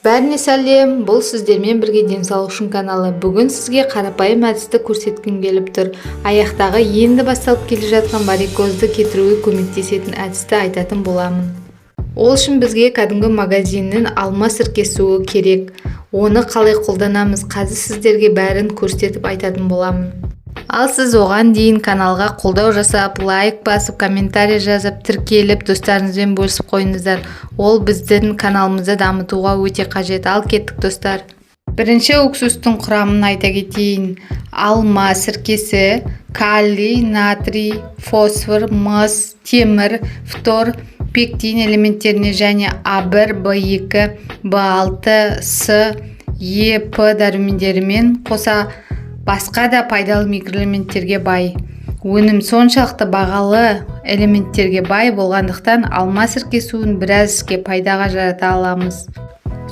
Бәріне сәлем! Бұл сіздермен бірге «Денсаулық үшін» каналы. Бүгін сізге қарапайым әдісті көрсеткім келіп тұр. Аяқтағы енді басталып келе жатқан варикозды кетіруге көмектесетін әдісті айтатын боламын. Ол үшін бізге кәдімгі магазиннің алма сірке суы керек. Оны қалай қолданамыз, қазір сіздерге бәрін көрсетіп айтатын боламын. Ал сіз оған дейін каналға қолдау жасап, лайк басып, комментарий жазып, тіркеліп, достарыңызбен бөлісіп қойыңыздар. Ол біздің каналымызды дамытуға өте қажет. Ал кеттік, достар! Бірінші уксустың құрамын айта кетейін: алма сіркесі, калий, натрий, фосфор, мыс, темір, фтор, пектин элементтеріне және А1, В2, В6, С, Е, П дәрумендерімен қоса басқа да пайдалы микроэлементтерге бай. Өнім соншалықты бағалы элементтерге бай болғандықтан, алма сірке суын біраз іске пайдаға жарата аламыз.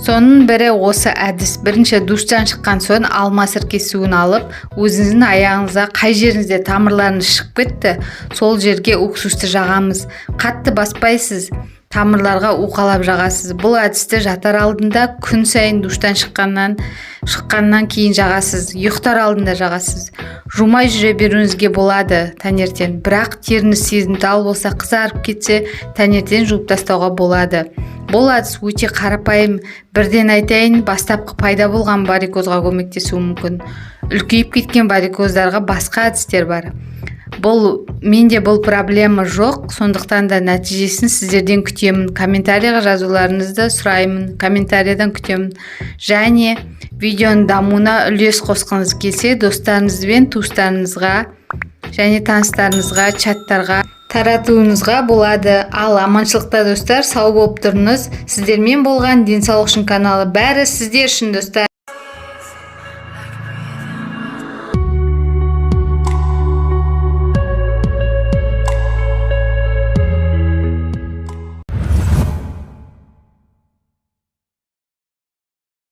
Соның бірі осы әдіс. Бірінші душтан шыққан соң алма сірке суын алып, өзіңіздің аяғыңызға, қай жеріңізде тамырларыңыз шығып кетті, сол жерге уксусты жағамыз. Қатты баспайсыз, тамырларға уқалап жағасыз. Бұл әдісті жатар алдында, күн сайын душтан шыққаннан кейін жағасыз, ұйықтар алдында жағасыз. Жумай жүре беруіңізге болады таңертең, бірақ теріңіз сезімтал болса, қызарып кетсе, таңертең жуып тастауға болады. Бұл әдіс өте қарапайым. Бірден айтайын, бастапқы пайда болған варикозға көмектесуі мүмкін. Үлкейіп кеткен варикоздарға басқа әдістер бар. Бұл менде бұл проблема жоқ, сондықтан да нәтижесін сіздерден күтемін. Комментарийға жазуларыңызды сұраймын, комментарийдан күтемін. Және видеоның дамуына үлес қосқыңыз келсе, достарыңыз бен туыстарыңызға және таныстарыңызға, чаттарға таратуыңызға болады. Ал аманшылықта, достар, сау болып тұрыңыз! Сіздермен болған «Денсаулық үшін» каналы. Бәрі сіздер үшін, достар!